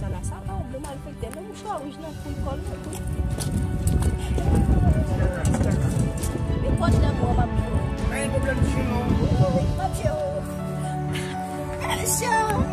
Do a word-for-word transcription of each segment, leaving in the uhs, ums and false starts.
sa la. Sa pa yon bon malfektè, men mouchwa wouj nan kou l kòl nan kou. Men pwòblèm mwen, m ap pran. Pa gen pwoblèm, ti non. Wi, wi, m ap pran. Gade yon.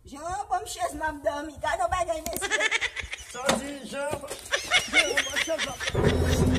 Jean, ban m chèz m ap dòmi. Gade yon bagay, mesye. Sa w di, Jean? Jean, ban m chèz m ap dòmi.